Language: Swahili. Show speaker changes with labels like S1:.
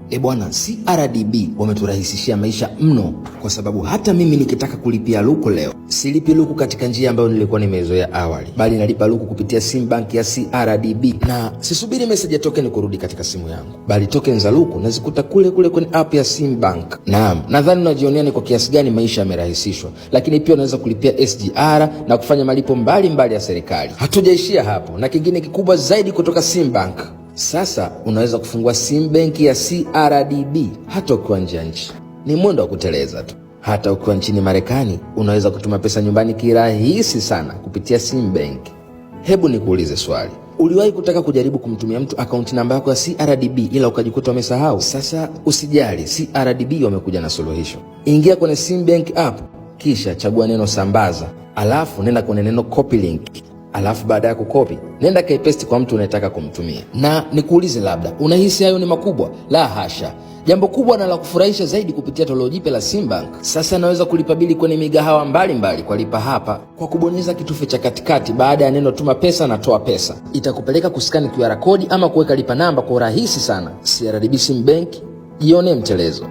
S1: E bwana, CRDB wameturahisishia maisha mno, kwa sababu hata mimi nikitaka kulipia luku leo silipi luku katika njia ambayo nilikuwa nimeizoea awali, bali nalipa luku kupitia sim bank ya CRDB, na sisubiri message ya token kurudi katika simu yangu, bali token za luku nazikuta kule kule kwenye app ya sim bank. Naam, nadhani unajionea ni kwa kiasi gani maisha yamerahisishwa, lakini pia unaweza kulipia SGR na kufanya malipo mbalimbali mbali ya serikali. Hatujaishia hapo, na kingine kikubwa zaidi kutoka sim bank, sasa unaweza kufungua sim benki ya CRDB hata ukiwa nje ya nchi. Ni mwendo wa kuteleza tu. Hata ukiwa nchini Marekani unaweza kutuma pesa nyumbani kirahisi sana kupitia sim benki. Hebu nikuulize swali, uliwahi kutaka kujaribu kumtumia mtu akaunti namba yako ya CRDB ila ukajikuta umesahau? Sasa usijali, CRDB wamekuja na suluhisho. Ingia kwenye sim bank app, kisha chagua neno sambaza, alafu nenda kwenye neno copy link, alafu baada ya kukopi nenda kaipesti kwa mtu unayetaka kumtumia. Na nikuulize, labda unahisi hayo ni makubwa? La hasha! Jambo kubwa na la kufurahisha zaidi, kupitia toleo jipya la Simbank, sasa naweza kulipa bili kwenye migahawa mbalimbali kwa lipa hapa kwa kubonyeza kitufe cha katikati baada ya neno tuma pesa na toa pesa. Itakupeleka kuskani QR kodi ama kuweka lipa namba kwa urahisi sana. CRDB Sim Bank, jione mtelezo.